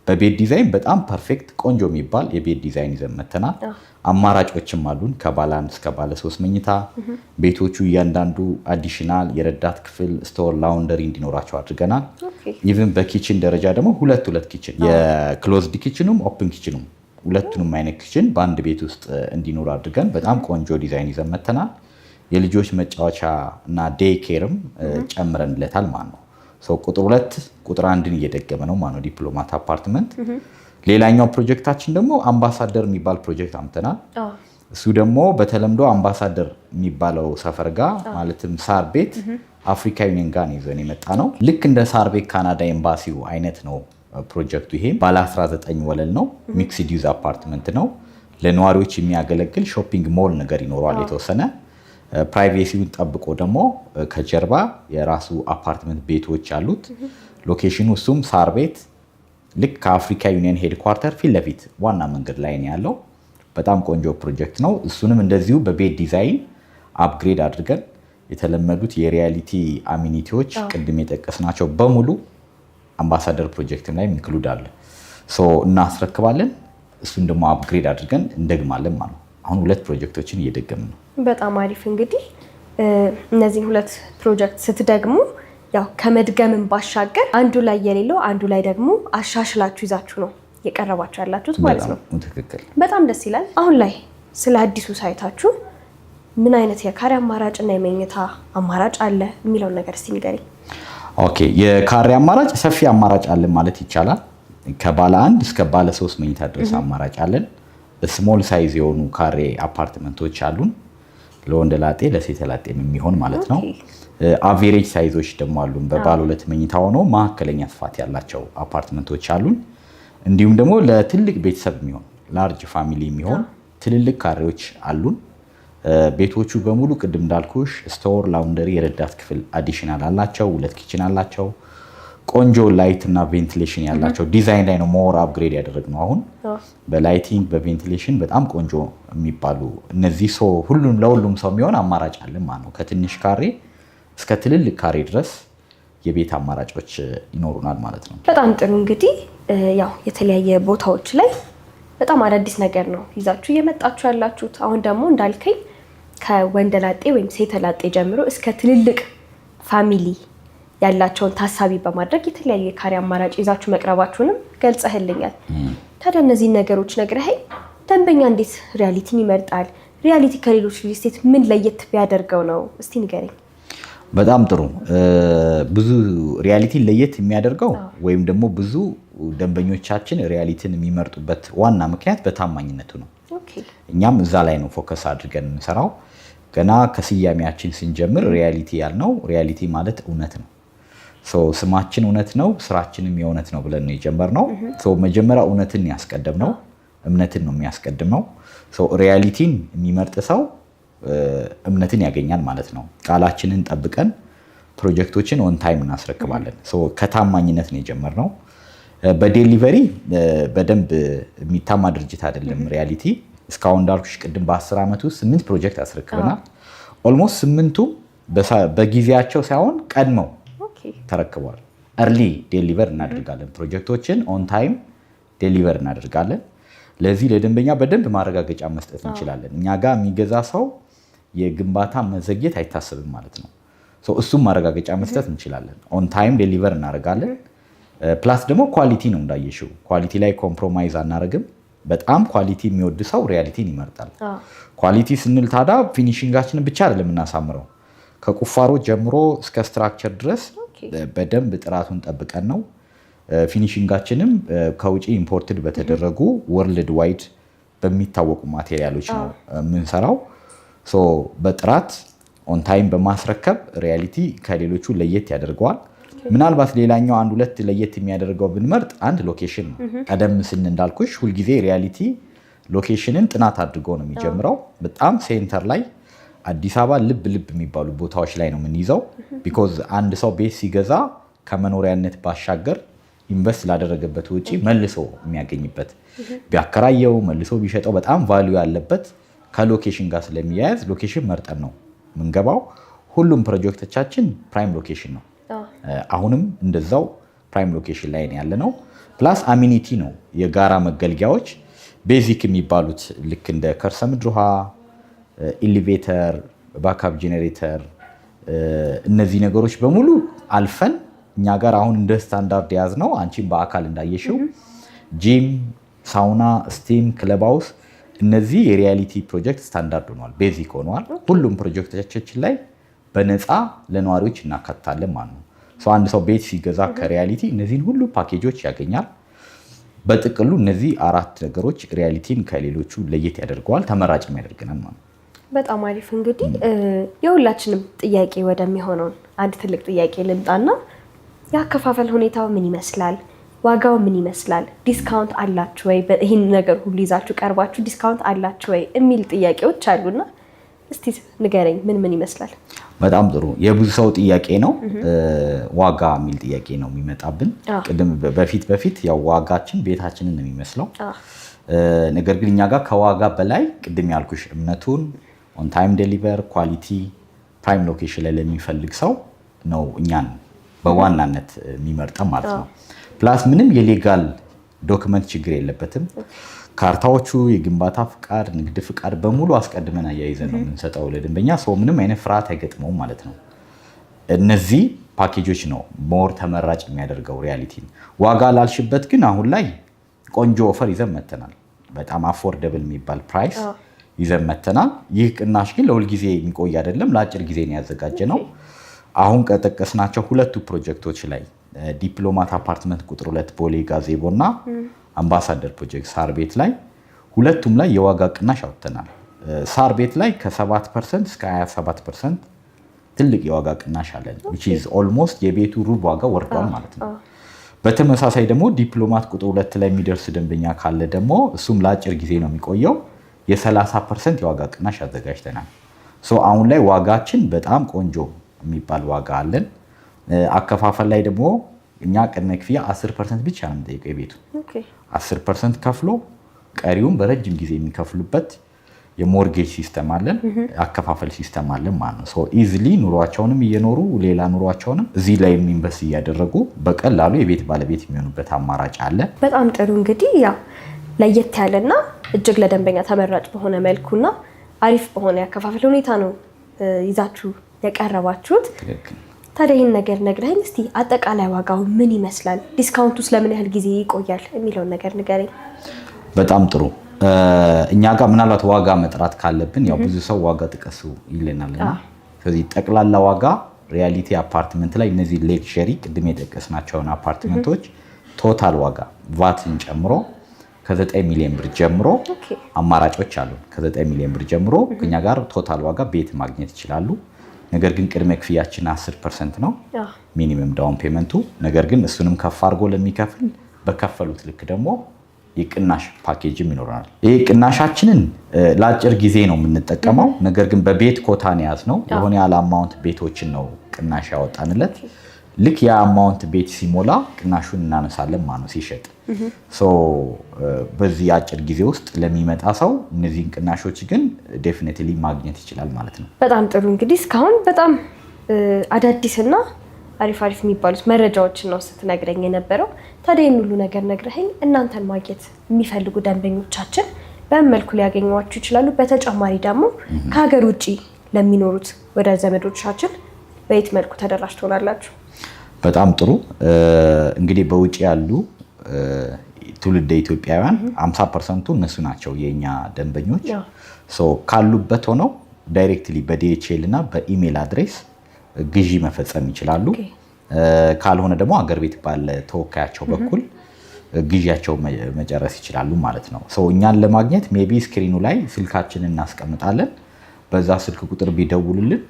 በቤት ዲዛይን በጣም perfect ቆንጆ የሚባል የቤት ዲዛይን ይዘን መተናል። አማራጮችም አሉን ከባለ አንድ እስከ ባለ ሶስት መኝታ ቤቶቹ እያንዳንዱ additional የረዳት ክፍል፣ store፣ laundry እንዲኖራቸው አድርገናል። Even በ kitchen ደረጃ ደግሞ ሁለት ሁለት kitchen፣ የ closed kitchen ኑም open kitchen ኑም፣ ሁለቱንም አይነት kitchen በአንድ ቤት ውስጥ እንዲኖር አድርገን በጣም ቆንጆ ዲዛይን ይዘን መተናል። የልጆች መጫወቻ እና day care ም ጨምረንለታል ማለት ነው። So ቁጥር ሁለት ቁጥር አንድን እየደገመ ነው ማለት ነው ዲፕሎማት አፓርትመንት። ሌላኛው ፕሮጀክታችን ደግሞ አምባሳደር የሚባል ፕሮጀክት አምጥተናል። እሱ ደግሞ በተለምዶ አምባሳደር የሚባለው ሰፈር ጋር፣ ማለትም ሳር ቤት አፍሪካ ዩኒየን ጋር ነው ይዘን የመጣ ነው። ልክ እንደ ሳር ቤት ካናዳ ኤምባሲው አይነት ነው ፕሮጀክቱ። ይሄ ባለ 19 ወለል ነው። Mixed use apartment ነው። ለነዋሪዎች የሚያገለግል shopping mall ነገር ይኖረዋል የተወሰነ። Privacy ውን ጠብቆ ደግሞ ከጀርባ የራሱ አፓርትመንት ቤቶች አሉት። Location ኑ እሱም ሳር ቤት ልክ ከአፍሪካ ዩኒየን headquarter ፊት ለፊት ዋና መንገድ ላይ ነው ያለው። በጣም ቆንጆ ፕሮጀክት ነው። እሱንም እንደዚሁ በቤት ዲዛይን upgrade አድርገን የተለመዱት የሪያሊቲ amenity ዎች ቅድም የጠቀስናቸው በሙሉ አምባሳደር ፕሮጀክትም ላይ include አለ። So እናስረክባለን። እሱን ደግሞ upgrade አድርገን እንደግማለን ማለት ነው። አሁን ሁለት ፕሮጀክቶችን እየደገምን ነው። በጣም አሪፍ። እንግዲህ እነዚህን ሁለት ፕሮጀክት ስትደግሙ ያው ከመድገምን ባሻገር አንዱ ላይ የሌለው አንዱ ላይ ደግሞ አሻሽላችሁ ይዛችሁ ነው እየቀረባችሁ ያላችሁት ማለት ነው። በጣም ትክክል። በጣም ደስ ይላል። አሁን ላይ ስለ አዲሱ site ኣችሁ ምን አይነት የካሬ አማራጭ እና የመኝታ አማራጭ አለ የሚለውን ነገር እስቲ ንገሪኝ። Okay፣ የካሬ አማራጭ ሰፊ አማራጭ አለን ማለት ይቻላል። ከባለ አንድ እስከ ባለ ሶስት መኝታ ድረስ አማራጭ አለን። Small size የሆኑ ካሬ አፓርትመንቶች አሉን። ለወንድ ላጤ ለሴት ላጤም የሚሆን ማለት ነው። Average size ኦች ደግሞ አሉን። በባለ ሁለት መኝታ ሆኖ መካከለኛ ስፋት ያላቸው አፓርትመንቶች አሉን። እንዲሁም ደግሞ ለትልቅ ቤተሰብ የሚሆን፣ large family የሚሆን ትልልቅ ካሬዎች አሉን። ቤቶቹ በሙሉ ቅድም እንዳልኩሽ store፣ laundry፣ የረዳት ክፍል additional አላቸው። ሁለት kitchen አላቸው። ቆንጆ light እና ventilation ያላቸው ዲዛይን ላይ ነው more upgrade ያደረግነው አሁን፣ በ lighting፣ በ ventilation በጣም ቆንጆ የሚባሉ እነዚህ። So ሁሉም ለሁሉም ሰው የሚሆን አማራጭ አለ ማለት ነው። ከትንሽ ካሬ እስከ ትልልቅ ካሬ ድረስ የቤት አማራጮች ይኖሩናል ማለት ነው። በጣም ጥሩ። እንግዲህ ያው የተለያየ ቦታዎች ላይ በጣም አዳዲስ ነገር ነው ይዛችሁ እየመጣችሁ ያላችሁት። አሁን ደግሞ እንዳልከኝ ከወንደላጤ ወይም ሴተላጤ ጀምሮ እስከ ትልልቅ family ያላቸውን ታሳቢ በማድረግ የተለያዩ የካሬ አማራጭ ይዛችሁ መቅረባችሁንም ገልጸህልኛል። ታዲያ እነዚህን ነገሮች ነግረኸኝ ደንበኛ እንዴት ሪያሊቲን ይመርጣል? ሪያሊቲ ከሌሎች ሪል ስቴት ምን ለየት ቢያደርገው ነው? እስቲ ንገረኝ። በጣም ጥሩ። ብዙ ሪያሊቲን ለየት የሚያደርገው ወይም ደግሞ ብዙ ደንበኞቻችን ሪያሊቲን የሚመርጡበት ዋና ምክንያት በታማኝነቱ ነው። እኛም እዛ ላይ ነው focus አድርገን የምንሰራው። ገና ከስያሜያችን ስንጀምር ሪያሊቲ ያልነው reality ማለት እውነት ነው። So ስማችን እውነት ነው፣ ስራችንም የእውነት ነው ብለን ነው የጀመርነው። So መጀመሪያ እውነትን ያስቀደምነው፣ እምነትን ነው የሚያስቀድመው። So ሪያሊቲን የሚመርጥ ሰው እምነትን ያገኛል ማለት ነው። ቃላችንን ጠብቀን ፕሮጀክቶችን on time እናስረክባለን። So ከታማኝነት ነው የጀመርነው። በ delivery በደንብ የሚታማ ድርጅት አይደለም ሪያሊቲ። እስካሁን እንዳልኩሽ ቅድም በ10 ዓመት ውስጥ ስምንት ፕሮጀክት አስረክበናል። Almost ስምንቱም በጊዜያቸው ሳይሆን ቀድመው ተረክበዋል። Early deliver እናደርጋለን። ፕሮጀክቶችን on time deliver እናደርጋለን። ለዚህ ለደንበኛ በደንብ ማረጋገጫ መስጠት እንችላለን። እኛ ጋር የሚገዛ ሰው የግንባታ መዘግየት አይታሰብም ማለት ነው። So እሱም ማረጋገጫ መስጠት እንችላለን። On time deliver እናደርጋለን። Plus ደግሞ quality ነው፣ እንዳየሽው quality ላይ compromise አናደርግም። በጣም quality የሚወድ ሰው ሪያሊቲን ይመርጣል። Quality ስንል ታዲያ finishing ኣችንን ብቻ አይደለም የምናሳምረው። ከቁፋሮ ጀምሮ እስከ structure ድረስ በደንብ ጥራቱን ጠብቀን ነው። Finishing ኣችንም ከውጭ imported በተደረጉ worldwide በሚታወቁ material ኦች ነው የምንሰራው። So በጥራት on time በማስረከብ ሪያሊቲ ከሌሎቹ ለየት ያደርገዋል። ምናልባት ሌላኛው አንድ ሁለት ለየት የሚያደርገው ብንመርጥ አንድ location ነው። ቀደም ስን እንዳልኩሽ ሁልጊዜ ሪያሊቲ location ን ጥናት አድርጎ ነው የሚጀምረው። በጣም center ላይ፣ አዲስ አበባ ልብ ልብ የሚባሉ ቦታዎች ላይ ነው የምንይዘው። Because አንድ ሰው ቤት ሲገዛ ከመኖሪያነት ባሻገር invest ላደረገበት ወጪ መልሶ የሚያገኝበት፣ ቢያከራየው፣ መልሶ ቢሸጠው በጣም value ያለበት ከ location ጋር ስለሚያያዝ location መርጠን ነው የምንገባው። ሁሉም ፕሮጀክቶቻችን prime location ነው። አሁንም እንደዛው prime location ላይ ነው ያለነው። Plus amenity ነው፣ የጋራ መገልገያዎች basic የሚባሉት ልክ እንደ ከርሰ ምድር ውሃ፣ elevator፣ backup generator፣ እነዚህ ነገሮች በሙሉ አልፈን እኛ ጋር አሁን እንደ ስታንዳርድ የያዝነው አንቺም በአካል እንዳየሽው gym፣ sauna፣ steam፣ club house፣ እነዚህ የሪያሊቲ ፕሮጀክት ስታንዳርድ ሆነዋል፣ basic ሆነዋል። ሁሉም ፕሮጀክቶቻችን ላይ በነፃ ለነዋሪዎች እናካትታለን ማለት ነው። So አንድ ሰው ቤት ሲገዛ ከሪያሊቲ እነዚህን ሁሉ ፓኬጆች ያገኛል። በጥቅሉ እነዚህ አራት ነገሮች ሪያሊቲን ከሌሎቹ ለየት ያደርገዋል፣ ተመራጭም ያደርገናል ማለት ነው። በጣም አሪፍ። እንግዲህ የሁላችንም ጥያቄ ወደሚሆነውን አንድ ትልቅ ጥያቄ ልምጣና የአከፋፈል ሁኔታው ምን ይመስላል? ዋጋው ምን ይመስላል? Discount አላችሁ ወይ? ይህን ነገር ሁሉ ይዛችሁ ቀርባችሁ discount አላችሁ ወይ የሚል ጥያቄዎች አሉና እስቲ ንገረኝ፣ ምን ምን ይመስላል? በጣም ጥሩ። የብዙ ሰው ጥያቄ ነው። ዋጋ የሚል ጥያቄ ነው የሚመጣብን። ቅድም በፊት በፊት ያው ዋጋችን ቤታችንን ነው የሚመስለው። ነገር ግን እኛ ጋር ከዋጋ በላይ ቅድም ያልኩሽ እምነቱን፣ on time deliver፣ quality፣ prime location ላይ ለሚፈልግ ሰው ነው እኛን በዋናነት የሚመርጠን ማለት ነው። Plus ምንም የ legal document ችግር የለበትም። ካርታዎቹ፣ የግንባታ ፍቃድ፣ ንግድ ፍቃድ በሙሉ አስቀድመን አያይዘን ነው የምንሰጠው ለደንበኛ። ሰው ምንም አይነት ፍርሃት አይገጥመውም ማለት ነው። እነዚህ ፓኬጆች ነው more ተመራጭ የሚያደርገው ሪያሊቲን። ዋጋ ላልሽበት ግን አሁን ላይ ቆንጆ offer ይዘን መተናል። በጣም affordable የሚባል price ይዘን መተናል። ይህ ቅናሽ ግን ለሁልጊዜ የሚቆይ አይደለም፣ ለአጭር ጊዜ ነው ያዘጋጀነው። አሁን ከጠቀስናቸው ሁለቱ ፕሮጀክቶች ላይ ዲፕሎማት አፓርትመንት ቁጥር 2 ቦሌ ጋዜቦ እና አምባሳደር ፕሮጀክት ሳር ቤት ላይ፣ ሁለቱም ላይ የዋጋ ቅናሽ አውጥተናል። ሳር ቤት ላይ ከ7% እስከ 27% ትልቅ የዋጋ ቅናሽ አለን። Which is almost የቤቱ ሩብ ዋጋ ወርዷል ማለት ነው። በተመሳሳይ ደግሞ ዲፕሎማት ቁጥር 2 ላይ የሚደርስ ደንበኛ ካለ ደግሞ እሱም ለአጭር ጊዜ ነው የሚቆየው፣ የ30% የዋጋ ቅናሽ አዘጋጅተናል። So አሁን ላይ ዋጋችን በጣም ቆንጆ የሚባል ዋጋ አለን። አከፋፈል ላይ ደግሞ እኛ ቅድመ ክፍያ 10% ብቻ ነው የምንጠይቀው፣ የቤቱ 10% ከፍሎ ቀሪውን በረጅም ጊዜ የሚከፍሉበት የ mortgage system አለን፣ አከፋፈል system አለን ማለት ነው። Easily ኑሯቸውንም እየኖሩ ሌላ ኑሯቸውንም እዚህ ላይ invest እያደረጉ በቀላሉ የቤት ባለቤት የሚሆኑበት አማራጭ አለ። በጣም ጥሩ። እንግዲህ ያው ለየት ያለና እጅግ ለደንበኛ ተመራጭ በሆነ መልኩና አሪፍ በሆነ ያከፋፈል ሁኔታ ነው ይዛችሁ የቀረባችሁት። ታዲያ ይህን ነገር ነግረኸኝ እስቲ አጠቃላይ ዋጋው ምን ይመስላል፣ discount ኡስ ለምን ያህል ጊዜ ይቆያል የሚለውን ነገር ንገረኝ። በጣም ጥሩ። እኛ ጋር ምናልባት ዋጋ መጥራት ካለብን ያው ብዙ ሰው ዋጋ ጥቀሱ ይለናል እና ስለዚህ ጠቅላላ ዋጋ ሪያሊቲ አፓርትመንት ላይ እነዚህ luxury ቅድም የጠቀስናቸውን አፓርትመንቶች total ዋጋ ቫትን ጨምሮ ከ9 ሚሊዮን ብር ጀምሮ አማራጮች አሉ። ከ9 ሚሊዮን ብር ጀምሮ ከኛ ጋር total ዋጋ ቤት ማግኘት ይችላሉ። ነገር ግን ቅድመ ክፍያችን 10% ነው minimum down payment ኡ። ነገር ግን እሱንም ከፍ አድርጎ ለሚከፍል በከፈሉት ልክ ደግሞ የቅናሽ ፓኬጅም ይኖረናል። ይህ ቅናሻችንን ለአጭር ጊዜ ነው የምንጠቀመው። ነገር ግን በቤት ኮታን የያዝነው የሆነ ያህል amount ቤቶችን ነው ቅናሽ ያወጣንለት። ልክ ያ amount ቤት ሲሞላ ቅናሹን እናነሳለን ማለት ነው ሲሸጥ። በዚህ አጭር ጊዜ ውስጥ ለሚመጣ ሰው እነዚህን ቅናሾች ግን definitely ማግኘት ይችላል ማለት ነው። በጣም ጥሩ። እንግዲህ እስካሁን በጣም አዳዲስና አሪፍ አሪፍ የሚባሉት መረጃዎችን ነው ስትነግረኝ የነበረው። ታዲያ ይህን ሁሉ ነገር ነግረኸኝ እናንተን ማግኘት የሚፈልጉ ደንበኞቻችን በምን መልኩ ሊያገኟችሁ ይችላሉ? በተጨማሪ ደግሞ ከሀገር ውጭ ለሚኖሩት ወዳጅ ዘመዶቻችን በየት መልኩ ተደራሽ ትሆናላችሁ? በጣም ጥሩ። እንግዲህ በውጭ ያሉ ትውልደ ኢትዮጵያውያን 50% ኡ እነሱ ናቸው የእኛ ደንበኞች። ካሉበት ሆነው directly በ DHL እና በ email address ግዢ መፈጸም ይችላሉ። ካልሆነ ደግሞ አገር ቤት ባለ ተወካያቸው በኩል ግዢያቸው መጨረስ ይችላሉ ማለት ነው። እኛን ለማግኘት maybe screen ኡ ላይ ስልካችንን እናስቀምጣለን። በዛ ስልክ ቁጥር ቢደውሉልን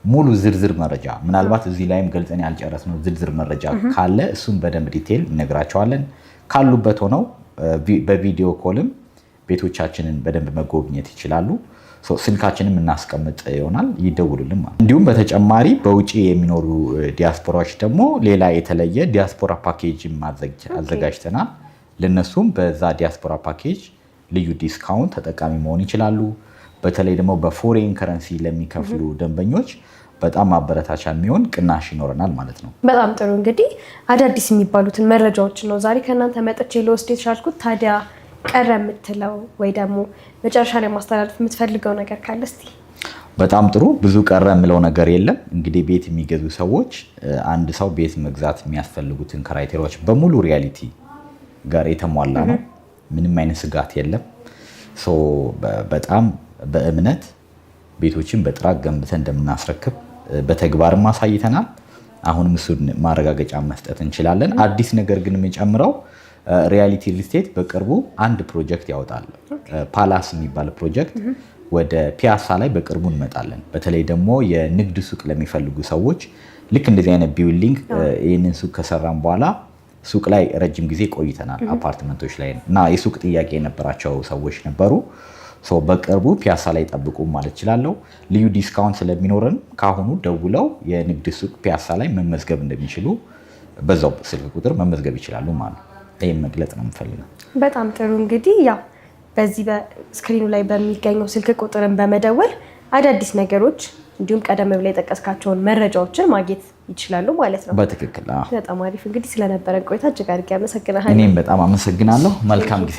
ሙሉ ዝርዝር መረጃ፣ ምናልባት እዚህ ላይም ገልጸን ያልጨረስነው ዝርዝር መረጃ ካለ እሱን በደንብ detail እነግራቸዋለን። ካሉበት ሆነው በ video call ም ቤቶቻችንን በደንብ መጎብኘት ይችላሉ። ስልካችንም እናስቀምጥ ይሆናል፣ ይደውሉልን ማለት። እንዲሁም በተጨማሪ በውጭ የሚኖሩ ዲያስፖራዎች ደግሞ ሌላ የተለየ ዲያስፖራ ፓኬጅ አዘጋጅተናል። ለነሱም በዛ ዲያስፖራ ፓኬጅ ልዩ discount ተጠቃሚ መሆን ይችላሉ። በተለይ ደግሞ በ foreign currency ለሚከፍሉ ደንበኞች በጣም ማበረታቻ የሚሆን ቅናሽ ይኖረናል ማለት ነው። በጣም ጥሩ። እንግዲህ አዳዲስ የሚባሉትን መረጃዎችን ነው ዛሬ ከእናንተ መጥቼ ልወስድ የቻልኩት። ታዲያ ቀረ የምትለው ወይ ደግሞ መጨረሻ ላይ ማስተላለፍ የምትፈልገው ነገር ካለ እስቲ? በጣም ጥሩ። ብዙ ቀረ የምለው ነገር የለም። እንግዲህ ቤት የሚገዙ ሰዎች፣ አንድ ሰው ቤት መግዛት የሚያስፈልጉትን criteria ዎች በሙሉ ሪያሊቲ ጋር የተሟላ ነው። ምንም አይነት ስጋት የለም። በጣም በእምነት ቤቶችን በጥራት ገንብተን እንደምናስረክብ በተግባርም አሳይተናል። አሁንም እሱን ማረጋገጫ መስጠት እንችላለን። አዲስ ነገር ግን የምጨምረው ሪያሊቲ ሪል ስቴት በቅርቡ አንድ ፕሮጀክት ያወጣል። ፓላስ የሚባል ፕሮጀክት ወደ ፒያሳ ላይ በቅርቡ እንመጣለን። በተለይ ደግሞ የንግድ ሱቅ ለሚፈልጉ ሰዎች ልክ እንደዚህ አይነት building፣ ይህንን ሱቅ ከሰራን በኋላ ሱቅ ላይ ረጅም ጊዜ ቆይተናል፣ አፓርትመንቶች ላይ፣ እና የሱቅ ጥያቄ የነበራቸው ሰዎች ነበሩ። So በቅርቡ ፒያሳ ላይ ጠብቁ ማለት እችላለሁ። ልዩ discount ስለሚኖረን ከአሁኑ ደውለው የንግድ ሱቅ ፒያሳ ላይ መመዝገብ እንደሚችሉ በዛው ስልክ ቁጥር መመዝገብ ይችላሉ ማለት ነው። ይህም መግለጽ ነው የምፈልገው። በጣም ጥሩ። እንግዲህ ያው በዚህ በ screen ኑ ላይ በሚገኘው ስልክ ቁጥርን በመደወል አዳዲስ ነገሮች እንዲሁም ቀደም ብላ የጠቀስካቸውን መረጃዎችን ማግኘት ይችላሉ ማለት ነው። በትክክል አዎ። በጣም አሪፍ። እንግዲህ ስለነበረን ቆይታ እጅግ አድርጌ አመሰግናለሁ። እኔም በጣም አመሰግናለሁ። መልካም ጊዜ።